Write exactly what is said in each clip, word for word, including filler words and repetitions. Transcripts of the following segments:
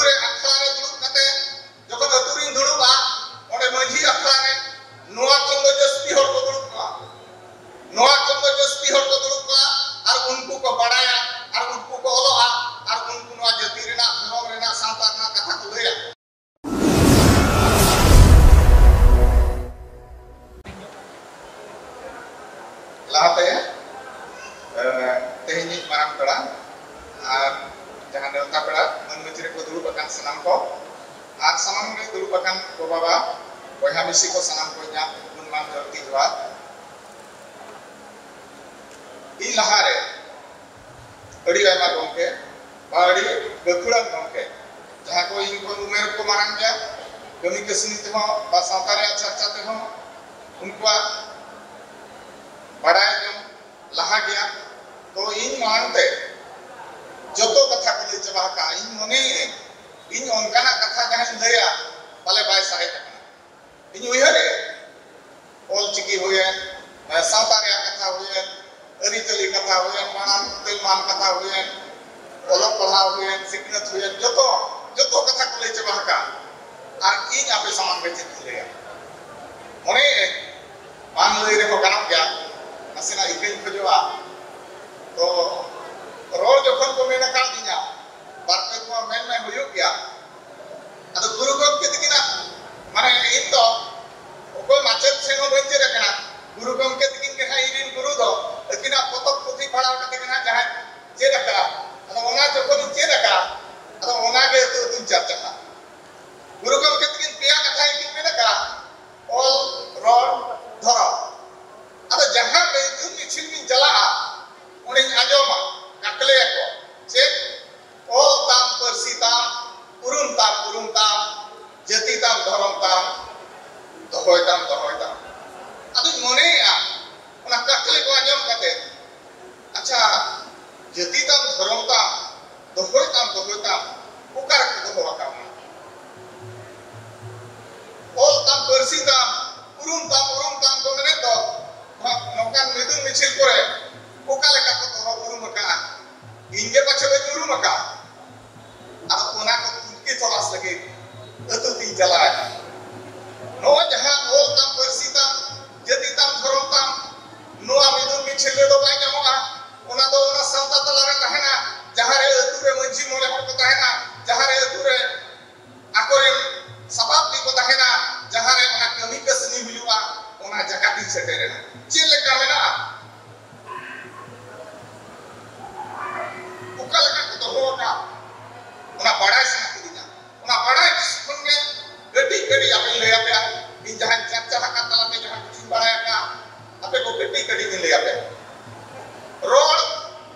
ᱨᱮ ᱟᱠᱷᱲᱟ ᱨᱮ ᱫᱩᱲᱩᱵ ᱠᱟᱛᱮ ᱡᱚᱠᱷᱚᱱ ᱟᱹᱛᱩ ᱨᱤᱧ ᱫᱩᱲᱩᱵᱼᱟ, ᱚᱸᱰᱮ ᱢᱟᱹᱡᱷᱤ ᱟᱠᱷᱲᱟ ᱨᱮ ᱱᱚᱣᱟ ᱠᱷᱚᱱ ᱫᱚ ᱡᱟᱹᱥᱛᱤ ᱦᱚᱲ ᱠᱚ ᱫᱩᱲᱩᱵ ᱠᱚᱜᱼᱟ, ᱱᱚᱣᱟ ᱠᱷᱚᱱ ᱫᱚ ᱡᱟᱹᱥᱛᱤ ᱦᱚᱲ ᱠᱚ ᱫᱩᱲᱩᱵ ᱠᱚᱜᱼᱟ᱾ ᱟᱨ ᱩᱱᱠᱩ ᱠᱚ ᱵᱟᱲᱟᱭᱟ, ᱟᱨ ᱩᱱᱠᱩ ᱠᱚ ᱚᱞᱚᱜᱼᱟ, ᱟᱨ ᱩᱱᱠᱩ ᱱᱚᱣᱟ ᱡᱟᱹᱛᱤ ᱨᱮᱱᱟᱜ, ᱫᱷᱚᱨᱚᱢ ᱨᱮᱱᱟᱜ, ᱥᱟᱶᱛᱟ ᱨᱮᱱᱟᱜ ᱠᱟᱛᱷᱟ ᱠᱚ ᱞᱟᱹᱭᱟ᱾ ᱞᱟᱦᱟᱛᱮ, ᱮ, ᱛᱮᱦᱮᱧᱤᱡ ᱢᱟᱨᱟᱝ ᱯᱮᱲᱟ ᱟᱨ ᱡᱟᱦᱟᱸ ᱱᱮᱣᱛᱟ ᱯᱮᱲᱟ ᱢᱟᱹᱱ ᱢᱟᱹᱪᱤ ᱨᱮᱠᱚ ᱫᱩᱲᱩᱵ ᱟᱠᱟᱱ ᱥᱟᱱᱟᱢ ᱠᱚ, ᱟᱨ ᱥᱟᱢᱟᱝ ᱨᱮ ᱫᱩᱲᱩᱵ ᱟᱠᱟᱱ ᱜᱚ ᱵᱟᱵᱟ, ᱵᱚᱭᱦᱟ ᱢᱤᱥᱤ ᱠᱚ, ᱥᱟᱱᱟᱢ ᱠᱚ ᱤᱧᱟᱹᱜ ᱜᱩᱱᱢᱟᱱ ᱡᱚᱦᱟᱨ᱾ ᱤᱧ ᱞᱟᱦᱟᱨᱮ ᱟᱹᱰᱤ ᱟᱭᱢᱟ ᱜᱚᱢᱠᱮ ᱵᱟ ᱟᱹᱰᱤ ᱜᱟᱹᱠᱷᱩᱲᱟᱱ ᱜᱚᱢᱠᱮ, ᱡᱟᱦᱟᱸ ᱠᱚ ᱤᱧ ᱠᱷᱚᱱ ᱩᱢᱮᱨ ᱠᱚ ᱢᱟᱨᱟᱝ ᱜᱮᱭᱟ, ᱠᱟᱹᱢᱤ ᱠᱟᱹᱥᱱᱤ ᱛᱮᱦᱚᱸ ᱵᱟ ᱥᱟᱶᱛᱟ ᱨᱮᱭᱟᱜ ᱪᱟᱨᱪᱟ ᱛᱮᱦᱚᱸ ᱩᱱᱠᱩᱣᱟᱜ ᱵᱟᱲᱟᱭ ᱧᱟᱢ ᱞᱟᱦᱟ ᱜᱮᱭᱟ᱾ ᱛᱚ ᱤᱧ ᱢᱟᱲᱟᱝ ᱛᱮ ᱡᱚᱛᱚ ᱠᱟᱛᱷᱟ ᱠᱚ ᱞᱟᱹᱭ ᱪᱟᱵᱟ ᱟᱠᱟᱫᱼᱟ᱾ ᱤᱧ ᱢᱚᱱᱮᱭᱮᱫᱟᱹᱧ ᱤᱧ ᱚᱱᱠᱟᱱᱟᱜ ᱠᱟᱛᱷᱟ ᱡᱟᱦᱟᱸᱧ ᱞᱟᱹᱭᱟ ᱯᱟᱞᱮ ᱵᱟᱭ ᱥᱟᱨᱮᱡ ᱟᱠᱟᱱᱟ᱾ ᱤᱧ ᱩᱭᱦᱟᱹᱨᱮᱫ, ᱚᱞ ᱪᱤᱠᱤ ᱦᱩᱭᱮᱱ, ᱥᱟᱶᱛᱟ ᱨᱮᱭᱟᱜ ᱠᱟᱛᱷᱟ ᱦᱩᱭᱮᱱ, ᱟᱹᱨᱤᱪᱟᱹᱞᱤ ᱠᱟᱛᱷᱟ ᱦᱩᱭᱮᱱ, ᱢᱟᱲᱟᱝ ᱛᱮᱞᱢᱟᱱ ᱠᱟᱛᱷᱟ ᱦᱩᱭᱮᱱ, ᱚᱞᱚᱜ ᱯᱟᱲᱦᱟᱣ ᱦᱩᱭᱮᱱ, ᱥᱤᱠᱷᱱᱟᱹᱛ ᱦᱩᱭᱮᱱ, ᱡᱚᱛᱚ, ᱡᱚᱛᱚ ᱠᱟᱛᱷᱟ ᱠᱚ ᱞᱟᱹᱭ ᱪᱟᱵᱟ ᱟᱠᱟᱫ᱾ ᱟᱨ ᱤᱧ ᱟᱯᱮ ᱥᱟᱢᱟᱝ ᱨᱮ ᱪᱮᱫ ᱤᱧ ᱞᱟᱹᱭᱟ? ᱢᱚᱱᱮᱭᱮᱫ, ᱵᱟᱝ ᱞᱟᱹᱭ ᱨᱮᱦᱚᱸ ᱜᱟᱱᱚᱜ ᱜᱮᱭᱟ, ᱱᱟᱥᱮᱱᱟᱜ ᱤᱠᱟᱹᱧ ᱠᱷᱚᱡᱚᱜᱼᱟ᱾ ᱛᱚ ᱨᱚᱲ ᱡᱚᱠᱷᱚᱱ ᱠᱚ ᱢᱮᱱ ᱟᱠᱟᱫᱤᱧᱟ, ᱵᱟᱨ ᱯᱮ ᱫᱷᱟᱣ ᱢᱮᱱ ᱢᱮ ᱦᱩᱭᱩᱜ ᱜᱮᱭᱟ᱾ ᱟᱫᱚ ᱜᱩᱨᱩ ᱜᱚᱢᱠᱮ ᱛᱟᱹᱠᱤᱱᱟᱜ, ᱢᱟᱱᱮ ᱤᱧ ᱫᱚ ᱚᱠᱚᱭ ᱢᱟᱪᱮᱫ ᱴᱷᱮᱱ ᱦᱚᱸ ᱵᱟᱹᱧ ᱪᱮᱫ ᱟᱠᱟᱱᱟ᱾ ᱜᱩᱨᱩ ᱜᱚᱢᱠᱮ ᱛᱟᱹᱠᱤᱱ ᱜᱮ ᱦᱟᱸᱜ ᱤᱧ ᱨᱮᱱ ᱜᱩᱨᱩ ᱫᱚ᱾ ᱟᱹᱠᱤᱱᱟᱜ ᱯᱚᱛᱚᱵ ᱯᱩᱛᱷᱤ ᱯᱟᱲᱦᱟᱣ ᱠᱟᱛᱮ ᱜᱮ ᱦᱟᱸᱜ ᱡᱟᱦᱟᱸᱭ ᱪᱮᱫ ᱟᱠᱟᱫᱼᱟ, ᱟᱫᱚ ᱚᱱᱟ ᱡᱚᱠᱷᱚᱱᱤᱧ ᱪᱮᱫ ᱟᱠᱟᱫᱼᱟ, ᱟᱫᱚ ᱚᱱᱟ ᱜᱮ ᱟᱹᱛᱩ ᱟᱹᱛᱩᱧ ᱪᱟᱨᱪᱟᱜᱼᱟ᱾ ᱜᱩᱨᱩ ᱜᱚᱢᱠᱮ ᱛᱟᱹᱠᱤᱱ ᱯᱮᱭᱟ ᱠᱟᱛᱷᱟ ᱜᱮᱠᱤᱱ ᱢᱮᱱ ᱟᱠᱟᱫᱼᱟ, ᱚᱞ, ᱨᱚᱲ, ᱫᱷᱚᱨᱚᱢ᱾ ᱟᱫᱚ ᱡᱟᱦᱟᱸ ᱨᱮ ᱡᱩᱱ ᱢᱤᱪᱷᱤᱞ ᱵᱤᱱ ᱪᱟᱞᱟᱜᱼᱟ, ᱚᱸᱰᱮᱧ ᱟᱸᱡᱚᱢᱟ, ᱠᱟᱠᱞᱮᱭᱟᱠᱚ, ᱪᱮᱫ? ᱚᱞ ᱛᱟᱢ, ᱯᱟᱹᱨᱥᱤ ᱛᱟᱢ, ᱩᱨᱩᱢ ᱛᱟᱢ, ᱩᱨᱩᱢ ᱛᱟᱢ, ᱡᱟᱹᱛᱤ ᱛᱟᱢ, ᱫᱷᱚᱨᱚᱢ ᱛᱟᱢ, ᱫᱚᱦᱚᱭ ᱛᱟᱢ, ᱫᱚᱦᱚᱭ ᱛᱟᱢ᱾ ᱟᱫᱚᱧ ᱢᱚᱱᱮᱭᱮᱫᱼᱟ, ᱚᱱᱟ ᱠᱟᱠᱞᱮ ᱠᱚ ᱟᱸᱡᱚᱢ ᱠᱟᱛᱮ, ᱟᱪᱪᱷᱟ, ᱡᱟᱹᱛᱤ ᱛᱟᱢ, ᱫᱷᱚᱨᱚᱢ ᱛᱟᱢ, ᱫᱚᱦᱚᱭ ᱛᱟᱢ, ᱫᱚᱦᱚᱭ ᱛᱟᱢ, ᱚᱠᱟ ᱨᱮᱠᱚ ᱫᱚᱦᱚ ᱟᱠᱟᱫ ᱵᱚᱱᱟ? ᱚᱞ ᱛᱟᱢ, ᱯᱟᱹᱨᱥᱤ ᱛᱟᱢ, ᱩᱨᱩᱢ ᱛᱟᱢ, ᱩᱨᱩᱢ ᱛᱟᱢ ᱠᱚ ᱢᱮᱱᱮᱫ ᱫᱚ, ᱱᱚ-, ᱱᱚᱝᱠᱟᱱ ᱢᱤᱫᱩᱱ ᱢᱤᱪᱷᱤᱞ ᱠᱚᱨᱮ ᱚᱠᱟ ᱞᱮᱠᱟ ᱠᱚ ᱫᱚᱦᱚ ᱩᱨᱩᱢ ᱟᱠᱟᱫᱼᱟ? ᱤᱧ ᱜᱮ ᱯᱟᱪᱷᱮ ᱵᱟᱹᱧ ᱩᱨᱩᱢ ᱟᱠᱟᱫᱼᱟ᱾ ᱟᱫᱚ ᱚᱱᱟ ᱠᱚ ᱛᱚᱞᱟᱥ ᱞᱟᱹᱜᱤᱫ ᱟᱹᱛᱩ ᱛᱤᱧ ᱪᱟᱞᱟᱜᱼᱟ᱾ ᱱᱚᱣᱟ ᱡᱟᱦᱟᱸ ᱚᱞ ᱛᱟᱢ, ᱯᱟᱹᱨᱥᱤ ᱛᱟᱢ, ᱡᱟᱹᱛᱤ ᱛᱟᱢ, ᱫᱷᱚᱨᱚᱢ ᱛᱟᱢ, ᱱᱚᱣᱟ ᱢᱤᱫᱩᱱ ᱢᱤᱪᱷᱤᱞ ᱨᱮᱫᱚ ᱵᱟᱭ ᱧᱟᱢᱚᱜᱼᱟ᱾ ᱚᱱᱟ ᱫᱚ ᱚᱱᱟ ᱥᱟᱶᱛᱟ ᱛᱟᱞᱟᱨᱮ ᱛᱟᱦᱮᱱᱟ, ᱡᱟᱦᱟᱸᱨᱮ ᱟᱹᱛᱩ ᱨᱮ ᱢᱟᱹᱡᱷᱤ ᱢᱚᱬᱮ ᱦᱚᱲ ᱠᱚ ᱛᱟᱦᱮᱱᱟ, ᱡᱟᱦᱟᱸᱨᱮ ᱟᱹᱛᱩ ᱨᱮ ᱟᱠᱚᱨᱮᱱ ᱥᱟᱯᱟᱵ ᱛᱮᱠᱚ ᱛᱟᱦᱮᱱᱟ, ᱡᱟᱦᱟᱸᱨᱮ ᱚᱱᱟ ᱠᱟᱹᱢᱤ ᱠᱟᱹᱥᱱᱤ ᱦᱩᱭᱩᱜᱼᱟ, ᱚᱱᱟ ᱡᱟᱭᱜᱟ ᱛᱤᱧ ᱥᱮᱴᱮᱨᱮᱱᱟ᱾ ᱪᱮᱫ ᱞᱮᱠᱟ ᱢᱮᱱᱟᱜᱼᱟ, ᱚᱠᱟ ᱞᱮᱠᱟ ᱠᱚ ᱫᱚᱦᱚ ᱟᱠᱟᱫ, ᱚᱱᱟ ᱵᱟᱲᱟᱭ ᱥᱟᱱᱟ ᱠᱤᱫᱤᱧᱟ᱾ ᱚᱱᱟ ᱵᱟᱲᱟᱭ ᱠᱷᱚᱱ ᱜᱮ ᱠᱟᱹᱴᱤᱡ ᱠᱟᱹᱴᱤᱡ ᱟᱯᱮᱧ ᱞᱟᱹᱭ ᱟᱯᱮᱭᱟ᱾ ᱤᱧ ᱡᱟᱦᱟᱸᱧ ᱪᱟᱨᱪᱟ ᱟᱠᱟᱫ ᱛᱟᱞᱟᱛᱮ ᱡᱟᱦᱟᱸ ᱠᱤᱪᱷᱩᱧ ᱵᱟᱲᱟᱭ ᱟᱠᱟᱫ, ᱟᱯᱮ ᱠᱚ ᱠᱟᱹᱴᱤᱡ ᱠᱟᱹᱴᱤᱡ ᱤᱧ ᱞᱟᱹᱭ ᱟᱯᱮᱭᱟ᱾ ᱨᱚᱲ,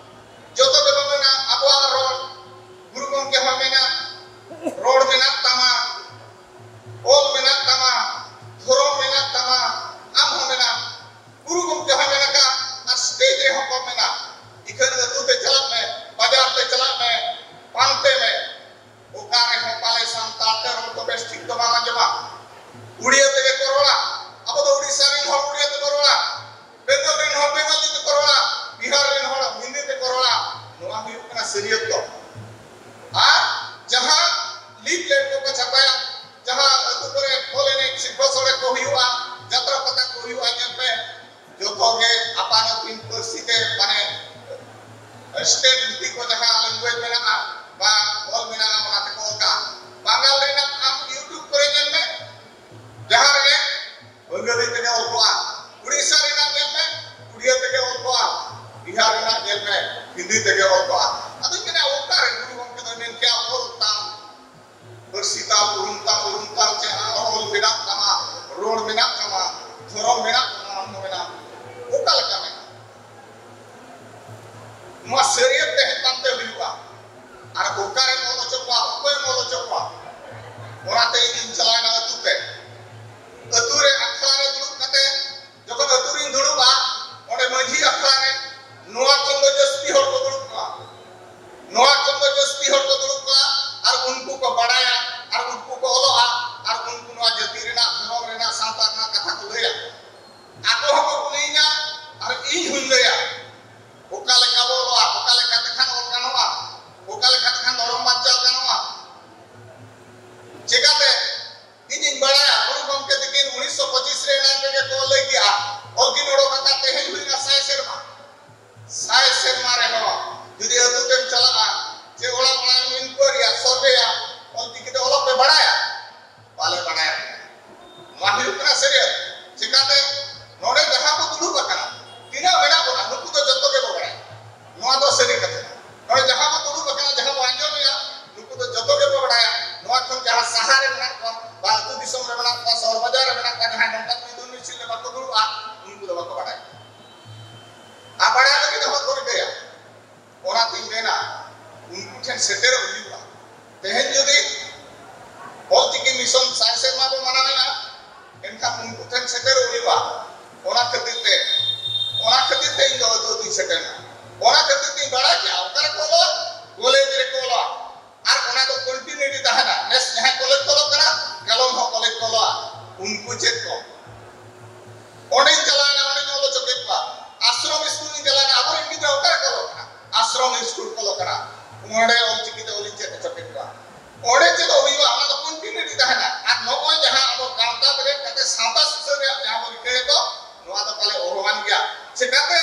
ᱡᱚᱛᱚ ᱜᱮᱵᱚᱱ ᱢᱮᱱᱟ ᱟᱵᱚᱣᱟᱜ ᱨᱚᱲ᱾ ᱜᱩᱨᱩ ᱜᱚᱢᱠᱮ ᱦᱚᱸ ᱢᱮᱱᱟ, ᱨᱚᱲ ᱢᱮᱱᱟᱜ ᱛᱟᱢᱟ, ᱚᱞ ᱢᱮᱱᱟᱜ ᱛᱟᱢᱟ, ᱫᱷᱚᱨᱚᱢ ᱢᱮᱱᱟᱜ ᱛᱟᱢᱟ, ᱟᱢ ᱦᱚᱸ ᱢᱮᱱᱟᱢ᱾ ᱜᱩᱨᱩ ᱜᱚᱢᱠᱮ ᱦᱚᱸ ᱢᱮᱱ ᱟᱠᱟᱫ, ᱟᱨ ᱥᱴᱮᱡ ᱨᱮᱦᱚᱸ ᱠᱚ ᱢᱮᱱᱟ, ᱤᱠᱷᱟᱹᱱ ᱟᱹᱛᱩ ᱛᱮ ᱪᱟᱞᱟᱜ ᱢᱮ, ᱵᱟᱡᱟᱨ ᱛᱮ ᱪᱟᱞᱟᱜ ᱢᱮ, ᱯᱟᱱᱛᱮ ᱢᱮ᱾ ᱚᱠᱟ ᱨᱮᱦᱚᱸ ᱯᱟᱞᱮ ᱥᱟᱱᱛᱟᱲ ᱛᱮ ᱨᱚᱲ ᱫᱚ ᱵᱮᱥ ᱴᱷᱤᱠ ᱫᱚ ᱵᱟᱢ ᱟᱸᱡᱚᱢᱟ᱾ ᱩᱲᱤᱭᱟ ᱛᱮᱜᱮ ᱠᱚ ᱨᱚᱲᱟ᱾ ᱟᱵᱚ ᱫᱚ ᱩᱲᱤᱥᱥᱟ ᱨᱮᱱ ᱦᱚᱲ ᱩᱲᱤᱭᱟ ᱛᱮᱠᱚ ᱨᱚᱲᱟ, ᱵᱮᱝᱜᱚᱞ ᱨᱮᱱ ᱦᱚᱲ ᱵᱮᱝᱜᱚᱞᱤ ᱛᱮᱠᱚ ᱨᱚᱲᱟ, ᱵᱤᱦᱟᱨ ᱨᱮᱱ ᱦᱚᱲ ᱦᱤᱱᱫᱤ ᱛᱮᱠᱚ ᱨᱚᱲᱟ᱾ ᱱᱚᱣᱟ ᱦᱩᱭᱩᱜ ᱠᱟᱱᱟ ᱥᱟᱹᱨᱤᱭᱟᱹᱛ ᱫᱚ᱾ ᱟᱨ ᱡᱟᱦᱟᱸ ᱞᱤᱯ ᱞᱮᱱ ᱠᱚᱠᱚ ᱪᱷᱟᱯᱟᱭᱟ, ᱡᱟᱦᱟᱸ ᱟᱹᱛᱩ ᱠᱚᱨᱮ ᱵᱚᱞ ᱮᱱᱮᱡ ᱥᱤᱞᱯᱟᱹ ᱥᱚᱲᱮ ᱠᱚ ᱦᱩᱭᱩᱜᱼᱟ, ᱡᱟᱛᱨᱟ ᱯᱟᱛᱟ ᱠᱚ ᱦᱩᱭᱩᱜᱼᱟ, ᱧᱮᱞ ᱯᱮ, ᱡᱚᱛᱚ ᱜᱮ ᱟᱯᱟᱱ ᱟᱹᱯᱤᱱ ᱯᱟᱹᱨᱥᱤ ᱛᱮ, ᱢᱟᱱᱮ state ᱵᱷᱤᱛᱤᱨ ᱠᱚ ᱡᱟᱦᱟᱸ language ᱢᱮᱱᱟᱜᱼᱟ ᱵᱟ ᱚᱞ ᱢᱮᱱᱟᱜᱼᱟ, ᱚᱱᱟ ᱛᱮᱠᱚ ᱚᱞ ᱠᱟᱜᱼᱟ᱾ ᱵᱟᱝᱜᱟᱞ ᱨᱮᱱᱟᱜ ᱟᱢ YouTube ᱠᱚᱨᱮ ᱧᱮᱞ ᱢᱮ, ᱡᱟᱦᱟᱸ ᱨᱮᱜᱮ ᱵᱟᱝᱜᱟᱞᱤ ᱛᱮᱜᱮ ᱚᱞ ᱠᱚᱜᱼᱟ᱾ ᱩᱲᱤᱥᱥᱟ ᱨᱮᱱᱟᱜ ᱧᱮᱞ ᱢᱮ, ᱩᱲᱤᱭᱟ ᱛᱮᱜᱮ ᱚᱞ ᱠᱚᱜᱼᱟ᱾ ᱵᱤᱦᱟᱨ ᱨᱮᱱᱟᱜ ᱧᱮᱞ ᱢᱮ, ᱦᱤᱱᱫᱤ ᱛᱮᱜᱮ ᱚᱞ ᱠᱚᱜᱼᱟ᱾ ᱟᱫᱚᱧ ᱢᱮᱱᱟ, ᱚᱠᱟᱨᱮ ᱜᱩᱨᱩ ᱜᱚᱢᱠᱮ ᱫᱚᱭ ᱢᱮᱱ ᱠᱮᱜᱼᱟ ᱚᱞ ᱛᱟᱢ, ᱯᱟᱹᱨᱥᱤ ᱛᱟᱢ, ᱩᱨᱩᱢ ᱛᱟᱢ, ᱩᱨᱩᱢ ᱛᱟᱢ, ᱪᱮᱫ ᱚᱞ ᱢᱮᱱᱟᱜ ᱛᱟᱢᱟ, ᱨᱚᱲ ᱢᱮᱱᱟᱜ ᱛᱟᱢᱟ, ᱫᱷᱚᱨᱚᱢ ᱢᱮᱱᱟᱜ ᱛᱟᱢᱟ, ᱟᱢ ᱦᱚᱸ ᱢᱮᱱᱟᱢ? ᱚᱠᱟ ᱞᱮᱠᱟ ᱢᱮᱱᱟᱜᱼᱟ? ᱱᱚᱣᱟ ᱥᱟᱹᱨᱤᱭᱟᱹᱛ ᱛᱟᱦᱮᱸ ᱠᱟᱱ ᱛᱮ ᱦᱩᱭᱩᱜᱼᱟ᱾ ᱟᱨ ᱚᱠᱟᱨᱮᱢ ᱚᱞ ᱦᱚᱪᱚ ᱠᱚᱣᱟ, ᱚᱠᱚᱭᱮᱢ ᱚᱞ ᱦᱚᱪᱚ ᱠᱚᱣᱟ? ᱚᱱᱟᱛᱮ ᱤᱧᱤᱧ ᱪᱟᱞᱟᱣᱮᱱᱟ ᱟᱹᱛᱩ ᱛᱮ᱾ ᱟᱹᱛᱩ ᱨᱮ ᱟᱠᱷᱲᱟ ᱨᱮ ᱫᱩᱲᱩᱵ ᱠᱟᱛᱮ ᱡᱚᱠᱷᱚᱱ ᱟᱹᱛᱩ ᱨᱤᱧ ᱫᱩᱲᱩᱵᱼᱟ, ᱚᱸᱰᱮ ᱢᱟᱹᱡᱷᱤ ᱟᱠᱷᱲᱟ ᱨᱮ ᱱᱚᱣᱟ ᱠᱷᱚᱱ ᱫᱚ ᱡᱟᱹᱥᱛᱤ ᱦᱚᱲ ᱠᱚ ᱫᱩᱲᱩᱵ ᱠᱚᱜᱼᱟ, ᱱᱚᱣᱟ ᱠᱷᱚᱱ ᱫᱚ ᱡᱟᱹᱥᱛᱤ ᱦᱚᱲ ᱠᱚ ᱫᱩᱲᱩᱵ ᱠᱚᱜᱼᱟ, ᱟᱨ ᱩᱱᱠᱩ ᱠᱚ ᱵᱟᱲᱟᱭᱟ, ᱟᱨ ᱩᱱᱠᱩ ᱠᱚ ᱚᱞᱚᱜᱼᱟ, ᱟᱨ ᱩᱱᱠᱩ ᱱᱚᱣᱟ ᱡᱟᱹᱛᱤ ᱨᱮᱱᱟᱜ, ᱫᱷᱚᱨᱚᱢ ᱨᱮᱱᱟᱜ, ᱥᱟᱶᱛᱟ ᱨᱮᱱᱟᱜ ᱠᱟᱛᱷᱟ ᱠᱚ ᱞᱟᱹᱭᱟ᱾ ᱟᱠᱚ ᱦᱚᱸᱠᱚ ᱠᱩᱞᱤᱭᱤᱧᱟ, ᱟᱨ ᱤᱧ ᱦᱚᱸᱧ ᱞᱟᱹᱭᱟ, ᱚᱠᱟ ᱞᱮᱠᱟ ᱵᱚ ᱚᱞᱚᱜᱼᱟ, ᱚᱠᱟ ᱞᱮᱠᱟ ᱛᱮᱠᱷᱟᱱ ᱚᱞ ᱜᱟᱱᱚᱜᱼᱟ, ᱚᱠᱟ ᱞᱮᱠᱟ ᱛᱮᱠᱷᱟᱱ ᱫᱷᱚᱨᱚᱢ ᱵᱟᱧᱪᱟᱣ ᱜᱟᱱᱚᱜᱼᱟ᱾ ᱨᱮ ᱢᱮᱱᱟᱜ ᱠᱚᱣᱟ, ᱵᱟ ᱟᱹᱛᱩ ᱫᱤᱥᱚᱢ ᱨᱮ ᱢᱮᱱᱟᱜ ᱠᱚᱣᱟ, ᱥᱚᱦᱚᱨ ᱵᱟᱡᱟᱨ ᱨᱮ ᱢᱮᱱᱟᱜ ᱠᱚᱣᱟ, ᱡᱟᱦᱟᱸᱭ ᱱᱚᱝᱠᱟᱱ ᱢᱤᱫᱩᱱ ᱢᱤᱪᱷᱤᱞ ᱨᱮ ᱵᱟᱠᱚ ᱫᱩᱲᱩᱵᱼᱟ, ᱩᱱᱠᱩ ᱫᱚ ᱵᱟᱠᱚ ᱵᱟᱲᱟᱭᱟ᱾ ᱟᱨ ᱵᱟᱲᱟᱭ ᱞᱟᱹᱜᱤᱫ ᱦᱚᱸ ᱵᱟᱠᱚ ᱨᱤᱠᱟᱹᱭᱟ᱾ ᱚᱱᱟᱛᱤᱧ ᱢᱮᱱᱟ, ᱩᱱᱠᱩ ᱴᱷᱮᱱ ᱥᱮᱴᱮᱨᱚᱜ ᱦᱩᱭᱩᱜᱼᱟ᱾ ᱛᱮᱦᱮᱧ ᱡᱩᱫᱤ ᱚᱞᱪᱤᱠᱤ ᱢᱤᱥᱚᱱ ᱥᱟᱭ ᱥᱮᱨᱢᱟ ᱵᱚ ᱢᱟᱱᱟᱣᱮᱫᱼᱟ, ᱮᱱᱠᱷᱟᱱ ᱩᱱᱠᱩ ᱴᱷᱮᱱ ᱥᱮᱴᱮᱨᱚᱜ ᱦᱩᱭᱩᱜᱼᱟ᱾ ᱚᱱᱟ ᱠᱷᱟᱹᱛᱤᱨ ᱛᱮ, ᱚᱱᱟ ᱠᱷᱟᱹᱛᱤᱨ ᱛᱮ ᱤᱧ ᱫᱚ ᱟᱹᱛᱩ ᱟᱹᱛᱩᱧ ᱥᱮᱴᱮᱨᱱᱟ᱾ ᱚᱱᱟ ᱠᱷᱟᱹᱛᱤᱨ ᱛᱤᱧ ᱵᱟᱲᱟᱭ ᱠᱮᱜᱼᱟ, ᱚᱠᱟ ᱨᱮᱠᱚ ᱚᱞᱟ, ᱠᱚᱞᱮᱡᱽ ᱨᱮᱠᱚ ᱚᱞᱟ᱾ ᱟᱨ ᱚᱱᱟ ᱫᱚ continuity ᱛᱟᱦᱮᱱᱟ᱾ ᱱᱮᱥ ᱡᱟᱦᱟᱸᱭ ᱠᱚᱞᱮᱡᱽ ᱠᱚ ᱚᱞᱚᱜ ᱠᱟᱱᱟ, ᱠᱟᱞᱚᱢ ᱦᱚᱸ ᱠᱚᱞᱮᱡᱽ ᱠᱚ ᱚᱞᱚᱜᱼᱟ᱾ ᱩᱱᱠᱩ ᱪᱮᱫ ᱠᱚ? ᱚᱸᱰᱮᱧ ᱪᱟᱞᱟᱣᱮᱱᱟ, ᱚᱸᱰᱮᱧ ᱚᱞ ᱦᱚᱪᱚ ᱠᱮᱫ ᱠᱚᱣᱟ᱾ ᱟᱥᱨᱚᱢ ᱥᱠᱩᱞᱤᱧ ᱪᱟᱞᱟᱣᱮᱱᱟ, ᱟᱵᱚᱨᱮᱱ ᱜᱤᱫᱽᱨᱟᱹ ᱚᱠᱟ ᱨᱮᱠᱚ ᱚᱞᱚᱜ ᱠᱟᱱᱟ? ᱟᱥᱨᱚᱢ ᱥᱠᱩᱞ ᱠᱚ ᱚᱞᱚᱜ ᱠᱟᱱᱟ᱾ ᱚᱸᱰᱮ ᱚᱞᱪᱤᱠᱤ ᱛᱮ ᱚᱞᱤᱧ ᱪᱮᱫ ᱦᱚᱪᱚ ᱠᱮᱫ ᱠᱚᱣᱟ᱾ ᱚᱸᱰᱮ ᱪᱮᱫᱚᱜ ᱦᱩᱭᱩᱜᱼᱟ, ᱚᱱᱟ ᱫᱚ continuity ᱛᱟᱦᱮᱱᱟ᱾ ᱟᱨ ᱱᱚᱜᱼᱚᱭ ᱡᱟᱦᱟᱸ ᱟᱵᱚ ᱜᱟᱶᱛᱟ ᱵᱮᱨᱮᱫ ᱠᱟᱛᱮ ᱥᱟᱶᱛᱟ ᱥᱩᱥᱟᱹᱨ ᱨᱮᱭᱟᱜ ᱡᱟᱦᱟᱸ ᱵᱚ ᱨᱤᱠᱟᱹᱭᱟ ᱠᱚ, ᱱᱚᱣᱟ ᱫᱚ ᱯᱟᱞᱮ ᱚᱦᱚᱣᱟᱱ ᱜᱮᱭᱟ᱾ ᱪᱮᱠᱟᱛᱮ?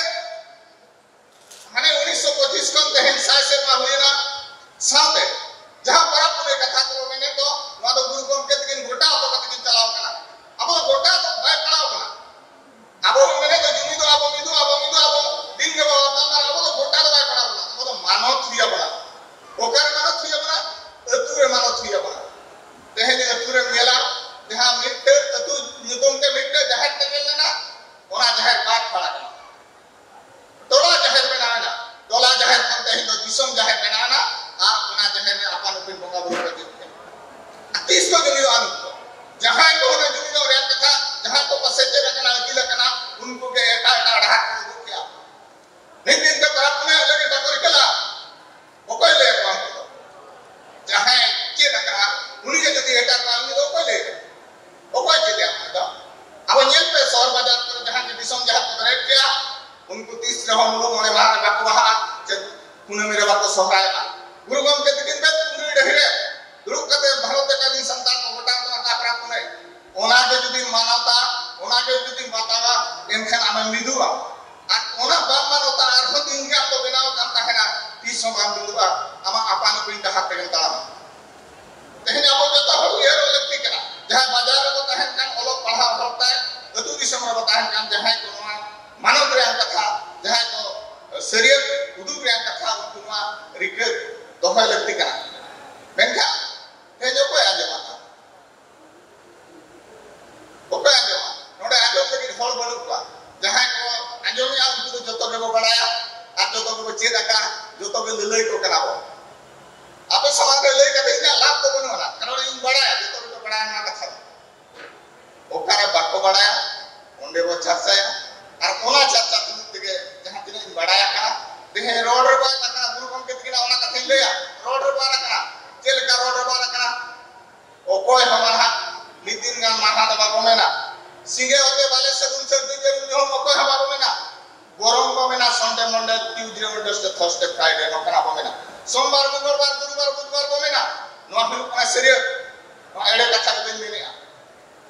ᱢᱟᱱᱮ ᱩᱱᱤᱥᱥᱚ ᱯᱚᱸᱪᱤᱥ ᱠᱷᱚᱱ ᱛᱮᱦᱮᱧ ᱥᱟᱭ ᱥᱮᱨᱢᱟ ᱦᱩᱭᱮᱱᱟ᱾ ᱥᱟᱶᱛᱮ ᱡᱟᱦᱟᱸ ᱯᱚᱨᱚᱵᱽ ᱯᱩᱱᱟᱹᱭ ᱠᱟᱛᱷᱟ ᱠᱚ ᱢᱮᱱᱮᱫ ᱫᱚ, ᱱᱚᱣᱟ ᱫᱚ ᱜᱩᱨᱩ ᱜᱚᱢᱠᱮ ᱛᱟᱹᱠᱤᱱ ᱜᱚᱴᱟ ᱦᱚᱴᱚ ᱠᱟᱛᱮ ᱠᱤᱱ ᱪᱟᱞᱟᱣ ᱠᱟᱱᱟ᱾ ᱟᱵᱚ ᱫᱚ ᱜᱚᱴᱟ ᱫᱚ ᱵᱟᱭ ᱯᱟᱲᱟᱣ ᱠᱟᱱᱟ᱾ ᱟᱵᱚ ᱵᱚᱱ ᱢᱮᱱᱮᱫ ᱫᱚ ᱡᱩᱢᱤᱫᱚᱜ ᱟᱵᱚ, ᱢᱤᱫᱚᱜ ᱟᱵᱚ, ᱢᱤᱫᱚᱜ ᱟᱵᱚ, ᱫᱤᱱ ᱜᱮ ᱵᱟᱵᱟ ᱛᱟᱢ ᱟᱨ ᱟᱵᱚ ᱫᱚ ᱜᱚᱴᱟ ᱫᱚ ᱵᱟᱭ ᱯᱟᱲᱟᱣ ᱠᱟᱱᱟ᱾ ᱟᱵᱚ ᱫᱚ ᱢᱟᱱᱚᱛ ᱦᱩᱭ ᱟᱵᱚᱱᱟ᱾ ᱚᱠᱟᱨᱮ ᱢᱟᱱᱚᱛ ᱦᱩᱭ ᱟᱵᱚᱱᱟ? ᱟᱹᱛᱩ ᱨᱮ ᱢᱟᱱᱚᱛ ᱦᱩᱭ ᱟᱵᱚᱱᱟ᱾ ᱛᱮᱦᱮᱧ ᱟᱹᱛᱩ ᱨᱮᱢ ᱧᱮᱞᱟ, ᱡᱟᱦᱟᱸ ᱢᱤᱫᱴᱟᱹᱝ ᱟᱹᱛᱩ ᱧᱩᱛᱩᱢ ᱛᱮ ᱢᱤᱫᱴᱟᱹᱝ ᱡᱟᱦᱮᱨ ᱛᱮᱜᱮ ᱢᱮᱱᱟᱜᱼᱟ, ᱚᱱᱟ ᱡᱟᱦᱮᱨ ᱵᱟᱭ ᱯᱟᱲᱟᱜ ᱠᱟᱱᱟ᱾ ᱴᱚᱞᱟ ᱡᱟᱦᱮᱨ ᱵᱮᱱᱟᱣ ᱮᱱᱟ, ᱴᱚᱞᱟ ᱡᱟᱦᱮᱨ ᱠᱷᱚᱱ ᱛᱮᱦᱮᱧ ᱫᱚ ᱫᱤᱥᱚᱢ ᱡᱟᱦᱮᱨ ᱵᱮᱱᱟᱣ ᱮᱱᱟ, ᱟᱨ ᱚᱱᱟ ᱡᱟᱦᱮᱨ ᱨᱮ ᱟᱯᱟᱱ ᱟᱹᱯᱤᱱ ᱵᱚᱸᱜᱟ ᱵᱩᱨᱩ ᱠᱚ ᱡᱩᱛ ᱠᱮᱫᱟ᱾ ᱛᱤᱥ ᱠᱚ ᱡᱩᱢᱤᱫᱚᱜᱼᱟ ᱱᱩᱠᱩ ᱫᱚ? ᱡᱟᱦᱟᱸᱭ ᱠᱚ ᱚᱱᱟ ᱡᱩᱢᱤᱫᱚᱜ ᱨᱮᱭᱟᱜ ᱠᱟᱛᱷᱟ, ᱡᱟᱦᱟᱸᱭ ᱠᱚ ᱯᱟᱥᱮᱡ ᱪᱮᱫ ᱟᱠᱟᱱᱟ, ᱟᱹᱠᱤᱞ ᱟᱠᱟᱱᱟ, ᱩᱱᱠᱩ ᱜᱮ ᱮᱴᱟᱜ ᱮᱴᱟᱜ ᱰᱟᱦᱟᱨ ᱠᱚ ᱩᱫᱩᱜ ᱠᱮᱜᱼᱟ᱾ ᱢᱤᱫ ᱫᱤᱱ ᱛᱮ ᱯᱟᱨᱟᱵᱽ ᱯᱩᱱᱟᱹᱭ ᱞᱟᱹᱜᱤᱫ ᱵᱟᱠᱚ ᱨᱤᱠᱟᱹ ᱞᱮᱜᱼᱟ᱾ ᱚᱠᱚᱭ ᱞᱟᱹᱭ ᱟᱠᱚᱣᱟ ᱩᱱᱠᱩ ᱫᱚ? ᱡᱟᱦᱟᱸᱭ ᱪᱮᱫ ᱟᱠᱟᱫᱼᱟ, ᱩᱱᱤ ᱜᱮ ᱡᱩᱫᱤ ᱮᱴᱟᱜ ᱠᱚᱣᱟ, ᱩᱱᱤ ᱫᱚ ᱚᱠᱚᱭ ᱞᱟᱹᱭ ᱟᱠᱚᱣᱟ? ᱚᱠᱚᱭ ᱪᱮᱫ ᱟᱠᱟᱫ ᱫᱚ? ᱟᱵᱚ ᱧᱮᱞ ᱯᱮ, ᱥᱚᱦᱚᱨ ᱵᱟᱡᱟᱨ ᱠᱚᱨᱮ ᱡᱟᱦᱟᱸ ᱜᱮ ᱫᱤᱥᱚᱢ ᱡᱟᱦᱮᱨ ᱠᱚ ᱵᱮᱨᱮᱫ ᱠᱮᱜᱼᱟ, ᱩᱱᱠᱩ ᱛᱤᱥ ᱨᱮᱦᱚᱸ ᱢᱩᱞᱩᱜ ᱢᱚᱬᱮ ᱢᱟᱦᱟ ᱨᱮ ᱵᱟᱠᱚ ᱵᱟᱦᱟᱜᱼᱟ, ᱪᱮᱫ ᱠᱩᱱᱟᱹᱢᱤ ᱨᱮ ᱵᱟᱠᱚ ᱥᱚᱦᱨᱟᱭᱚᱜᱼᱟ᱾ ᱜᱩᱨᱩ ᱜᱚᱢᱠᱮ ᱛᱤᱠᱤᱱ ᱵᱮᱫ ᱠᱩᱸᱫᱽᱨᱤ ᱰᱟᱹᱦᱤ ᱨᱮ ᱫᱩᱲᱩᱵ ᱠᱟᱛᱮ ᱵᱷᱟᱨᱚᱛ ᱮᱠᱟᱰᱮᱢᱤ ᱥᱟᱱᱛᱟᱲ ᱠᱚ ᱜᱚᱴᱟ ᱠᱚ ᱟᱠᱟ ᱯᱟᱨᱟᱵᱽ ᱯᱩᱱᱟᱹᱭ, ᱚᱱᱟ ᱜᱮ ᱡᱩᱫᱤᱢ ᱢᱟᱱᱚᱛᱟ, ᱚᱱᱟ ᱜᱮ ᱡᱩᱫᱤᱢ ᱵᱟᱛᱟᱣᱟ, ᱮᱱᱠᱷᱟᱱ ᱟᱢᱮᱢ ᱢᱤᱫᱩᱜᱼᱟ᱾ ᱟᱨ ᱚᱱᱟ ᱵᱟᱢ ᱢᱟᱱᱚᱛᱟ, ᱟᱨᱦᱚᱸ ᱫᱤᱱ ᱜᱮ ᱟᱢ ᱫᱚ ᱵᱮᱱᱟᱣ ᱠᱟᱱ ᱛᱟᱦᱮᱱᱟ, ᱛᱤᱥ ᱦᱚᱸ ᱵᱟᱢ ᱢᱤᱫᱩᱜᱼᱟ, ᱟᱢᱟᱜ ᱟᱯᱟᱱ ᱟᱹᱯᱤᱱ ᱰᱟᱦᱟᱨ ᱛᱮᱜᱮᱢ ᱛᱟᱲᱟᱢᱟ᱾ ᱛᱮᱦᱮᱧ ᱟᱵᱚ ᱡᱚᱛᱚ ᱦᱚᱲ ᱩᱭᱦᱟᱹᱨᱚᱜ ᱞᱟᱹᱠᱛᱤ ᱠᱟᱱᱟ᱾ ᱡᱟᱦᱟᱸᱭ ᱵᱟᱡᱟᱨ ᱨᱮᱵᱚ ᱛᱟᱦᱮᱱ ᱠᱟᱱ, ᱚᱞᱚᱜ ᱯᱟᱲᱦᱟᱣ ᱦᱚᱲ ᱛᱟᱭ, ᱟᱹᱛᱩ ᱫᱤᱥᱚᱢ ᱨᱮᱵᱚ ᱛᱟᱦᱮᱱ ᱠᱟᱱ, ᱡᱟᱦᱟᱸᱭ ᱠᱚ ᱱᱚᱣᱟ ᱢᱟᱱᱚᱛ ᱨᱮᱭᱟᱜ ᱠᱟᱛᱷᱟ, ᱡᱟᱦᱟᱸᱭ ᱠᱚ ᱥᱟᱹᱨᱤᱭᱟᱹᱛ ᱩᱫᱩᱜ ᱨᱮᱭᱟᱜ ᱠᱟᱛᱷᱟ, ᱩᱱᱠᱩ ᱱᱚᱣᱟ ᱨᱤᱠᱟᱹ ᱫᱚᱦᱚᱭ ᱞᱟᱹᱠᱛᱤ ᱠᱟᱱᱟ᱾ ᱢᱮᱱᱠᱷᱟᱱ ᱛᱮᱦᱮᱧ ᱚᱠᱚᱭ ᱟᱸᱡᱚᱢᱟ? ᱵᱟᱲᱟᱭᱟ, ᱚᱸᱰᱮ ᱵᱚ ᱪᱟᱨᱪᱟᱭᱟ᱾ ᱟᱨ ᱚᱱᱟ ᱪᱟᱨᱪᱟ ᱛᱩᱞᱩᱡ ᱛᱮᱜᱮ ᱡᱟᱦᱟᱸ ᱛᱤᱱᱟᱹᱜ ᱤᱧ ᱵᱟᱲᱟᱭ ᱟᱠᱟᱱᱟ, ᱛᱮᱦᱮᱧ ᱨᱚᱲ ᱨᱮ ᱵᱟᱭ ᱟᱠᱟᱱᱟ, ᱜᱩᱨᱩ ᱜᱚᱢᱠᱮ ᱛᱟᱹᱠᱤᱱᱟᱜ ᱚᱱᱟ ᱠᱟᱛᱷᱟᱧ ᱞᱟᱹᱭᱟ, ᱨᱚᱲ ᱨᱮ ᱵᱟᱭ ᱟᱠᱟᱱᱟ᱾ ᱪᱮᱫ ᱞᱮᱠᱟ ᱨᱚᱲ ᱨᱮ ᱵᱟᱭ ᱟᱠᱟᱱᱟ? ᱚᱠᱚᱭ ᱦᱚᱸ ᱱᱟᱦᱟᱜ ᱢᱤᱫ ᱫᱤᱱ ᱜᱟᱱ ᱢᱟᱦᱟ ᱫᱚ ᱵᱟᱵᱚ ᱢᱮᱱᱟ, ᱥᱤᱸᱜᱮ ᱚᱛᱮ ᱵᱟᱞᱮ ᱥᱟᱹᱜᱩᱱ ᱥᱟᱹᱨᱫᱤ ᱡᱟᱹᱨᱩᱢ ᱧᱩᱦᱩᱢ ᱚᱠᱚᱭ ᱦᱚᱸ ᱵᱟᱵᱚ ᱢᱮᱱᱟ᱾ ᱵᱚᱨᱚᱝ ᱵᱚ ᱢᱮᱱᱟ Sunday, Monday, Tuesday, Wednesday, Thursday, Friday, ᱱᱚᱝᱠᱟᱱᱟᱜ ᱵᱚ ᱢᱮᱱᱟ᱾ ᱥᱳᱢᱵᱟᱨ, ᱢᱚᱝᱜᱚᱞᱵᱟᱨ, ᱜᱩᱨᱩᱵᱟᱨ, ᱵᱩᱫᱷᱵᱟᱨ ᱵᱚ ᱢᱮᱱᱟ᱾ ᱱᱚᱣᱟ ᱦᱩᱭᱩᱜ ᱠᱟᱱᱟ ᱥᱟᱹᱨᱭᱟᱹᱛ᱾ ᱱᱚᱣᱟ ᱮᱲᱮ ᱠᱟᱛᱷᱟ ᱫᱚ ᱵᱟᱹᱧ ᱢᱮᱱᱮᱜᱼᱟ᱾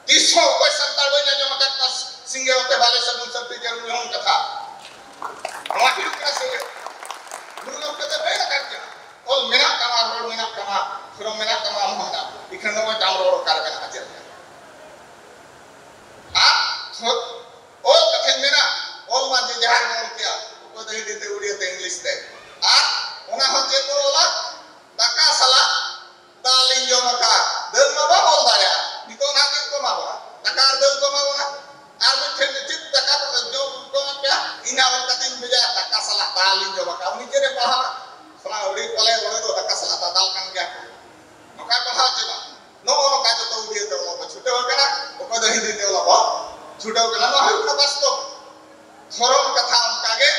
ᱛᱤᱥ ᱦᱚᱸ ᱚᱠᱚᱭ ᱥᱟᱱᱛᱟᱲ ᱵᱟᱹᱧ ᱟᱸᱡᱚᱢ ᱟᱠᱟᱫ ᱠᱚᱣᱟ ᱥᱤᱸᱜᱮ ᱚᱛᱮ ᱵᱟᱞᱮ ᱥᱟᱹᱜᱩᱱ ᱥᱟᱹᱨᱫᱤ ᱡᱟᱹᱨᱩᱢ ᱧᱩᱦᱩᱢ ᱠᱟᱛᱷᱟ᱾ ᱱᱚᱣᱟ ᱦᱩᱭᱩᱜ ᱠᱟᱱᱟ ᱥᱟᱹᱨᱭᱟᱹᱛ᱾ ᱜᱩᱨᱩ ᱜᱚᱢᱠᱮ ᱫᱚ ᱢᱮᱱ ᱟᱠᱟᱫ ᱜᱮᱭᱟ, ᱚᱞ ᱢᱮᱱᱟᱜ ᱛᱟᱢᱟ, ᱨᱚᱲ ᱢᱮᱱᱟᱜ ᱛᱟᱢᱟ, ᱫᱷᱚᱨᱚᱢ ᱢᱮᱱᱟᱜ ᱛᱟᱢᱟ, ᱟᱢ ᱦᱚᱸ ᱢᱮᱱᱟᱜ᱾ ᱤᱠᱷᱟᱹᱱ ᱫᱚ ᱵᱟᱢ ᱨᱚᱲ ᱚᱠᱟᱨᱮ ᱢᱮᱱᱟᱜᱼᱟ ᱪᱮᱫ ᱞᱮᱠᱟ? ᱟᱨ ᱚᱞ ᱠᱟᱛᱷᱟᱧ ᱢᱮᱱᱟ, ᱚᱞ ᱢᱟ ᱡᱮ ᱡᱟᱦᱟᱸ ᱜᱮ ᱚᱞ ᱠᱮᱜᱼᱟ, ᱚᱠᱚᱭ ᱫᱚ ᱦᱤᱱᱫᱤ ᱛᱮ, ᱩᱲᱤᱭᱟ ᱛᱮ, ᱤᱝᱞᱤᱥ ᱛᱮ᱾ ᱟᱨ ᱚᱱᱟ ᱦᱚᱸ ᱪᱮᱫ ᱠᱚ ᱚᱞᱟ? ᱫᱟᱠᱟ ᱥᱟᱞᱟᱜ ᱫᱟᱞ ᱤᱧ ᱡᱚᱢ ᱟᱠᱟᱫ᱾ ᱫᱟᱹᱞ ᱢᱟ ᱵᱟᱢ ᱚᱞ ᱫᱟᱲᱮᱭᱟᱜᱼᱟ᱾ ᱱᱤᱛᱚᱜ ᱱᱟᱦᱟᱜ ᱪᱮᱫ ᱠᱚ ᱮᱢᱟ ᱵᱚᱱᱟ? ᱫᱟᱠᱟ ᱟᱨ ᱫᱟᱹᱞ ᱠᱚ ᱮᱢᱟ ᱵᱚᱱᱟ᱾ ᱟᱨ ᱢᱤᱫᱴᱷᱮᱱ ᱪᱮᱫ ᱫᱟᱠᱟ ᱠᱚ ᱡᱚᱢ ᱠᱚ ᱮᱢᱟ ᱯᱮᱭᱟ? ᱤᱧ ᱦᱟᱸᱜ ᱚᱞ ᱠᱟᱛᱮᱧ ᱵᱷᱮᱡᱟᱭᱟ, ᱫᱟᱠᱟ ᱥᱟᱞᱟᱜ ᱫᱟᱞ ᱤᱧ ᱡᱚᱢ ᱟᱠᱟᱫ᱾ ᱩᱱᱤ ᱪᱮᱫ ᱮ ᱯᱟᱲᱦᱟᱣᱟ? ᱚᱱᱟ ᱟᱹᱰᱤ ᱯᱟᱞᱮ ᱚᱸᱰᱮ ᱫᱚ ᱫᱟᱠᱟ ᱥᱟᱞᱟᱜ ᱫᱟᱫᱟᱞ ᱠᱟᱱ ᱜᱮᱭᱟ ᱠᱚ᱾ ᱱᱚᱝᱠᱟᱭ ᱯᱟᱲᱦᱟᱣ ᱪᱮ ᱵᱟᱝ? ᱱᱚᱜᱼᱚ ᱱᱚᱝᱠᱟ ᱡᱚᱛᱚ ᱩᱲᱤᱭᱟᱹ ᱛᱮ ᱚᱞᱚᱜ ᱵᱚ ᱪᱷᱩᱴᱟᱹᱣ ᱟᱠᱟᱱᱟ, ᱚᱠᱚᱭ ᱫᱚ ᱦᱤᱱᱫᱤ ᱛᱮ ᱚᱞᱚᱜ ᱵᱚ ᱪᱷᱩᱴᱟᱹᱣ ᱟᱠᱟᱱᱟ᱾ ᱱᱚᱣᱟ ᱦᱩᱭᱩᱜ ᱠᱟᱱᱟ ᱵᱟᱥᱛᱚᱵ᱾ ᱫᱷᱚᱨᱚᱢ ᱠᱟᱛᱷᱟ ᱚᱱᱠᱟ ᱜᱮ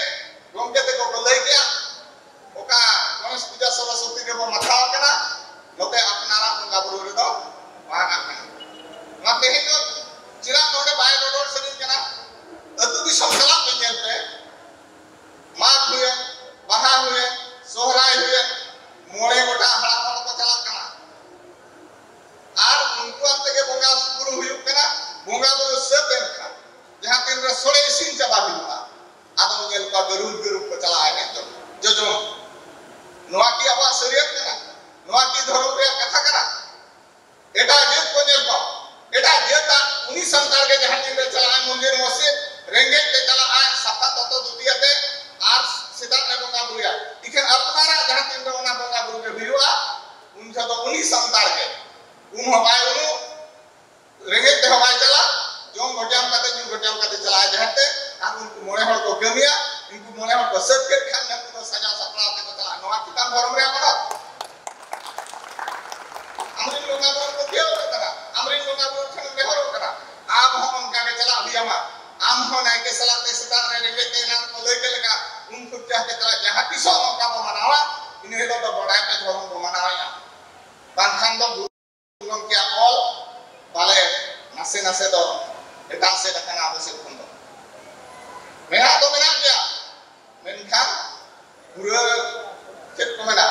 ᱜᱚᱢᱠᱮ ᱛᱮᱠᱚ ᱠᱚ ᱞᱟᱹᱭ ᱠᱮᱜᱼᱟ, ᱚᱠᱟ ᱜᱚᱬᱮᱥ ᱯᱩᱡᱟ ᱥᱚᱨᱚᱥᱚᱛᱤ ᱨᱮᱵᱚ ᱢᱟᱛᱷᱟᱣ ᱟᱠᱟᱱᱟ, ᱱᱚᱛᱮ ᱟᱯᱱᱟᱨᱟᱜ ᱵᱚᱸᱜᱟ ᱵᱩᱨᱩ ᱨᱮᱫᱚ ᱵᱟᱝ ᱟᱠᱟᱱᱟ᱾ ᱚᱱᱟ ᱛᱮᱦᱮᱧ ᱫᱚ ᱪᱮᱫᱟᱜ ᱱᱚᱰᱮ ᱵᱟᱭ ᱨᱚᱨᱚᱲ ᱥᱟᱹᱱᱟᱹᱧ ᱠᱟᱱᱟ, ᱟᱹᱛᱩ ᱫᱤᱥᱚᱢ ᱪᱟᱞᱟᱜ ᱯᱮ ᱧᱮᱞ ᱯᱮ, ᱢᱟᱜᱽ ᱦᱩᱭᱮᱱ, ᱵᱟᱦᱟ ᱦᱩᱭᱮᱱ, ᱥᱚᱦᱨᱟᱭ ᱦᱩᱭᱮᱱ, ᱢᱚᱬᱮ ᱜᱚᱴᱟᱝ ᱦᱟᱲᱟᱢ ᱦᱚᱲ ᱠᱚ ᱪᱟᱞᱟᱜ ᱠᱟᱱᱟ᱾ ᱟᱨ ᱩᱱᱠᱩᱣᱟᱜ ᱛᱮᱜᱮ ᱵᱚᱸᱜᱟ ᱵᱩᱨᱩ ᱦᱩᱭᱩᱜ ᱠᱟᱱᱟ᱾ ᱵᱚᱸᱜᱟ ᱵᱩᱨᱩ ᱥᱟᱹᱛ ᱮᱱ ᱠᱷᱟᱱ, ᱡᱟᱦᱟᱸ ᱛᱤᱱ ᱨᱮ ᱥᱚᱲᱮ ᱤᱥᱤᱱ ᱪᱟᱵᱟ ᱦᱩᱭᱩᱜᱼᱟ, ᱟᱫᱚᱢ ᱧᱮᱞ ᱠᱚᱣᱟ ᱜᱟᱹᱨᱩᱵ ᱜᱟᱹᱨᱩᱵ ᱠᱚ ᱪᱟᱞᱟᱜᱼᱟ ᱮᱱᱮᱡ ᱡᱚᱝ, ᱡᱚᱡᱚᱢ᱾ ᱱᱚᱣᱟ ᱠᱤ ᱟᱵᱚᱣᱟᱜ ᱥᱟᱹᱨᱤᱭᱟᱹᱛ ᱠᱟᱱᱟ? ᱱᱚᱣᱟ ᱠᱤ ᱫᱷᱚᱨᱚᱢ ᱨᱮᱭᱟᱜ ᱠᱟᱛᱷᱟ ᱠᱟᱱᱟ? ᱮᱴᱟᱜ ᱡᱟᱹᱛ ᱠᱚ ᱧᱮᱞ ᱠᱚᱢ, ᱮᱴᱟᱜ ᱡᱟᱹᱛᱟᱜ ᱩᱱᱤ ᱥᱟᱱᱛᱟᱲ ᱜᱮ ᱡᱟᱦᱟᱸ ᱛᱤᱱ ᱨᱮ ᱪᱟᱞᱟᱜᱼᱟᱭ ᱢᱚᱱᱫᱤᱨ ᱢᱚᱥᱡᱤᱫ, ᱨᱮᱸᱜᱮᱡ ᱛᱮ ᱪᱟᱞᱟᱜᱼᱟᱭ ᱥᱟᱯᱷᱟ ᱫᱚᱛᱚ ᱫᱷᱩᱛᱤ ᱟᱛᱮ ᱟᱨ ᱥᱮᱛᱟᱜ ᱨᱮ ᱵᱚᱸᱜᱟ ᱵᱩᱨᱩᱭᱟ᱾ ᱤᱠᱷᱟᱹᱱ ᱟᱯᱱᱟᱨᱟᱜ ᱡᱟᱦᱟᱸ ᱛᱤᱱ ᱨᱮ ᱚᱱᱟ ᱵᱚᱸᱜᱟ ᱵᱩᱨᱩ ᱜᱮ ᱦᱩᱭᱩᱜᱼᱟ, ᱩᱱ ᱡᱚᱦᱚᱜ ᱫᱚ ᱩᱱᱤ ᱥᱟᱱᱛᱟᱲ ᱜᱮ ᱩᱢ ᱦᱚᱸ ᱵᱟᱭ ᱩᱢᱩᱜ, ᱨᱮᱸᱜᱮᱡ ᱛᱮᱦᱚᱸ ᱵᱟᱭ ᱪᱟᱞᱟᱜ, ᱡᱚᱢ ᱜᱷᱚᱴᱭᱟᱢ ᱠᱟᱛᱮ ᱧᱩ ᱜᱷᱚᱴᱭᱟᱢ ᱠᱟᱛᱮ ᱪᱟᱞᱟᱜᱼᱟᱭ ᱡᱟᱦᱮᱨ ᱛᱮ᱾ ᱟᱨ ᱩᱱᱠᱩ ᱢᱚᱬᱮ ᱦᱚᱲ ᱠᱚ ᱠᱟᱹᱢᱤᱭᱟ, ᱩᱱᱠᱩ ᱢᱚᱬᱮ ᱦᱚᱲ ᱠᱚ ᱥᱟᱹᱛ ᱠᱮᱫ ᱠᱷᱟᱱ ᱱᱩᱠᱩ ᱫᱚ ᱥᱟᱡᱟᱣ ᱥᱟᱯᱲᱟᱣ ᱛᱮᱠᱚ ᱪᱟᱞᱟᱜᱼᱟ᱾ ᱱᱚᱣᱟ ᱠᱤ ᱛᱟᱢ ᱫᱷᱚᱨᱚᱢ ᱨᱮᱭᱟᱜ ᱢᱟᱱᱟᱣ? ᱟᱢᱨᱮᱱ ᱵᱚᱸᱜᱟ ᱵᱩᱨᱩ ᱯᱟᱹᱛᱭᱟᱹᱣ ᱟᱠᱚ ᱠᱟᱱᱟ, ᱟᱢᱨᱮᱱ ᱵᱚᱸᱜᱟ ᱵᱩᱨᱩ ᱴᱷᱮᱱ ᱱᱮᱦᱚᱨᱚᱜ ᱠᱟᱱᱟ, ᱟᱢ ᱦᱚᱸ ᱚᱱᱠᱟ ᱜᱮ ᱪᱟᱞᱟᱜ ᱦᱩᱭ ᱟᱢᱟ᱾ ᱟᱢ ᱦᱚᱸ ᱱᱟᱭᱠᱮ ᱥᱟᱞᱟᱜ ᱛᱮ ᱥᱮᱛᱟᱜ ᱨᱮ ᱨᱮᱸᱜᱮᱡ ᱛᱮ ᱮᱱᱟᱝ ᱠᱚ ᱞᱟᱹᱭ ᱠᱮᱫ ᱞᱮᱠᱟ, ᱩᱢ ᱯᱷᱩᱨᱪᱟ ᱠᱟᱛᱮ ᱪᱟᱞᱟᱜ, ᱡᱟᱦᱟᱸ ᱛᱤᱥᱚᱜ ᱱᱚᱝᱠᱟ ᱵᱚ ᱢᱟᱱᱟᱣᱟ, ᱤᱱᱟᱹ ᱦᱤᱞᱳᱜ ᱫᱚ ᱵᱟᱰᱟᱭ ᱯᱮ ᱫᱷᱚᱨᱚᱢ ᱵᱚ ᱢᱟᱱᱟᱣᱮᱫᱼᱟ᱾ ᱵᱟᱝᱠᱷᱟᱱ ᱫᱚ ᱜᱩᱨᱩ ᱜᱚᱢᱠᱮᱭᱟᱜ ᱚᱞ ᱯᱟᱞᱮ ᱱᱟᱥᱮ ᱱᱟᱥᱮ ᱫᱚ ᱮᱴᱟᱜ ᱥᱮᱫ ᱟᱠᱟᱱᱟ ᱟᱵᱚ ᱥᱮᱫ ᱠᱷᱚᱱ ᱫᱚ᱾ ᱢᱮᱱᱟᱜ ᱫᱚ ᱢᱮᱱᱟᱜ ᱜᱮᱭᱟ, ᱢᱮᱱᱠᱷᱟᱱ ᱯᱩᱨᱟᱹ ᱪᱮᱫ ᱠᱚ ᱢᱮᱱᱟ,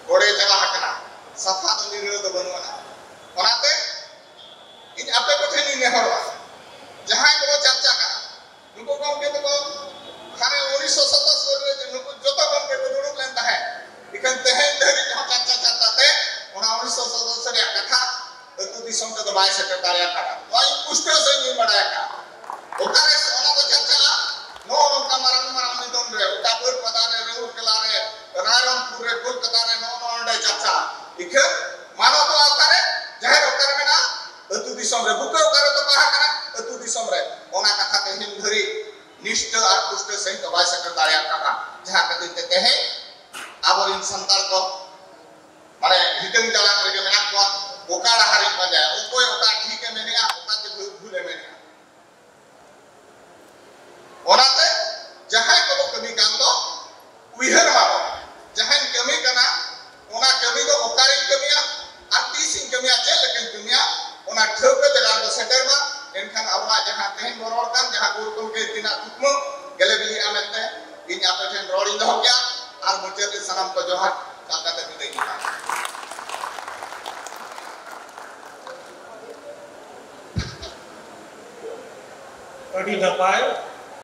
ᱠᱚᱲᱮ ᱪᱟᱵᱟ ᱟᱠᱟᱱᱟ, ᱥᱟᱯᱷᱟ ᱫᱚ ᱱᱤᱨᱟᱹ ᱫᱚ ᱵᱟᱹᱱᱩᱜ ᱟᱱᱟ᱾ ᱚᱱᱟᱛᱮ ᱤᱧ ᱟᱯᱮ ᱠᱚᱴᱷᱮᱱ ᱤᱧ ᱱᱮᱦᱚᱨᱚᱜᱼᱟ, ᱡᱟᱦᱟᱸᱭ ᱠᱚᱵᱚ ᱪᱟᱨᱪᱟ ᱠᱟᱱᱟ, ᱱᱩᱠᱩ ᱜᱚᱢᱠᱮ ᱛᱟᱠᱚ ᱦᱟᱱᱮ ᱩᱱᱤᱥᱥᱚ ᱥᱟᱛᱟᱥᱤ ᱨᱮ ᱱᱩᱠᱩ ᱡᱚᱛᱚ ᱜᱚᱢᱠᱮ ᱠᱚ ᱫᱩᱲᱩᱵ ᱞᱮᱱ ᱛᱟᱦᱮᱸᱫ, ᱤᱠᱷᱟᱹᱱ ᱛᱮᱦᱮᱧ ᱫᱷᱟᱹᱨᱤᱡ ᱦᱚᱸ ᱪᱟᱨᱪᱟ ᱪᱟᱨᱪᱟ ᱛᱮ ᱚᱱᱟ ᱩᱱᱤᱥᱥᱚ ᱥᱟᱛᱟᱥᱤ ᱨᱮᱭᱟᱜ ᱠᱟᱛᱷᱟ ᱟᱹᱛᱩ ᱫᱤᱥᱚᱢ ᱛᱮᱫᱚ ᱵᱟᱭ ᱥᱮᱴᱮᱨ ᱫᱟᱲᱮ ᱟᱠᱟᱫᱟ᱾ ᱱᱚᱣᱟ ᱤᱧ ᱯᱩᱥᱴᱟᱹᱣ ᱥᱟᱺᱦᱤᱡ ᱤᱧ ᱵᱟᱲᱟᱭ ᱟᱠᱟᱫᱟ᱾ ᱚᱠᱟᱨᱮ ᱚᱱᱟ ᱫᱚ ᱪᱟᱨᱪᱟᱜᱼᱟ? ᱱᱚᱜᱼᱚ ᱱᱚᱝᱠᱟ ᱢᱟᱨᱟᱝ ᱢᱟᱨᱟᱝ ᱱᱤᱫᱚᱱ ᱨᱮ, ᱚᱠᱟ ᱵᱟᱹᱨᱯᱟᱫᱟ ᱨᱮ, ᱨᱟᱹᱣᱩᱨᱠᱮᱞᱟ ᱨᱮ, ᱨᱟᱭᱨᱚᱝᱯᱩᱨ ᱨᱮ, ᱠᱳᱞᱠᱟᱛᱟ ᱨᱮ, ᱱᱚᱜᱼᱚ ᱱᱚᱰᱮ ᱪᱟᱨᱪᱟᱜᱼᱟ᱾ ᱤᱠᱷᱟᱹᱱ ᱢᱟᱱᱚᱛ ᱫᱚ ᱚᱠᱟᱨᱮ? ᱡᱟᱦᱮᱨ ᱚᱠᱟᱨᱮ ᱢᱮᱱᱟᱜᱼᱟ? ᱟᱹᱛᱩ ᱫᱤᱥᱚᱢ ᱨᱮ᱾ ᱵᱩᱠᱟᱹ ᱚᱠᱟᱨᱮ ᱛᱚᱯᱟ ᱟᱠᱟᱱᱟ? ᱟᱹᱛᱩ ᱫᱤᱥᱚᱢ ᱨᱮ᱾ ᱚᱱᱟ ᱠᱟᱛᱷᱟ ᱛᱮᱦᱮᱧ ᱫᱷᱟᱹᱨᱤᱡ ᱱᱤᱥᱴᱟᱹ ᱟᱨ ᱯᱩᱥᱴᱟᱹ ᱥᱟᱺᱦᱤᱡ ᱫᱚ ᱵᱟᱭ ᱥᱮᱴᱮᱨ ᱫᱟᱲᱮᱭᱟᱜ ᱠᱟᱱᱟ᱾ ᱡᱟᱦᱟᱸ ᱠᱷᱟᱹᱛᱤᱨ ᱛᱮ ᱛᱮᱦᱮᱧ ᱟᱵᱚᱨᱮᱱ ᱥᱟᱱᱛᱟᱲ ᱠᱚ ᱢᱟᱱᱮ ᱦᱤᱛᱟᱹᱝ ᱡᱟᱞᱟᱝ ᱨᱮᱜᱮ ᱢᱮᱱᱟᱜ ᱠᱚᱣᱟ᱾ ᱚᱠᱟ ᱰᱟᱦᱟᱨᱤᱧ ᱯᱟᱸᱡᱟᱭᱟ? ᱚᱠᱚᱭ ᱚᱠᱟ ᱴᱷᱤᱠ ᱮ ᱢᱮᱱᱮᱜᱼᱟ, ᱚᱠᱟᱛᱮ ᱵᱷᱩᱞ, ᱵᱷᱩᱞ ᱮ ᱢᱮᱱᱮᱜᱼᱟ? ᱚᱱᱟᱛᱮ ᱡᱟᱦᱟᱸᱭ ᱠᱚᱵᱚ ᱠᱟᱹᱢᱤ ᱠᱟᱱ ᱫᱚ ᱩᱭᱦᱟᱹᱨ ᱢᱟᱵᱚᱱ, ᱡᱟᱦᱟᱸᱧ ᱠᱟᱹᱢᱤ ᱠᱟᱱᱟ, ᱚᱱᱟ ᱠᱟᱹᱢᱤ ᱫᱚ ᱚᱠᱟᱨᱤᱧ ᱠᱟᱹᱢᱤᱭᱟ ᱟᱨ ᱛᱤᱥᱤᱧ ᱠᱟᱹᱢᱤᱭᱟ, ᱪᱮᱫ ᱞᱮᱠᱟᱧ ᱠᱟᱹᱢᱤᱭᱟ, ᱚᱱᱟ ᱴᱷᱟᱹᱣᱠᱟᱹ ᱡᱟᱭᱜᱟ ᱨᱮᱵᱚ ᱥᱮᱴᱮᱨ ᱢᱟ᱾ ᱮᱱᱠᱷᱟᱱ ᱟᱵᱚᱣᱟᱜ ᱡᱟᱦᱟᱸ ᱛᱮᱦᱮᱧ ᱵᱚ ᱨᱚᱲ ᱠᱟᱱ, ᱡᱟᱦᱟᱸ ᱜᱩᱨᱩ ᱜᱚᱢᱠᱮ ᱛᱤᱱᱟᱹᱜ ᱠᱩᱠᱢᱩ ᱜᱮᱞᱮ ᱵᱤᱞᱤᱜᱼᱟ ᱢᱮᱱᱛᱮ ᱤᱧ ᱟᱯᱮ ᱴᱷᱮᱱ ᱨᱚᱲᱤᱧ ᱫᱚᱦᱚ ᱠᱮᱜᱼᱟ᱾ ᱟᱨ ᱢᱩᱪᱟᱹᱫ ᱨᱮ ᱥᱟᱱᱟᱢ ᱠᱚ ᱡᱚᱦᱟᱨ ᱠᱟᱛᱮ ᱵᱤᱫᱟᱹᱭ ᱡᱚᱦᱟᱨ᱾ ᱟᱹᱰᱤ ᱱᱟᱯᱟᱭ᱾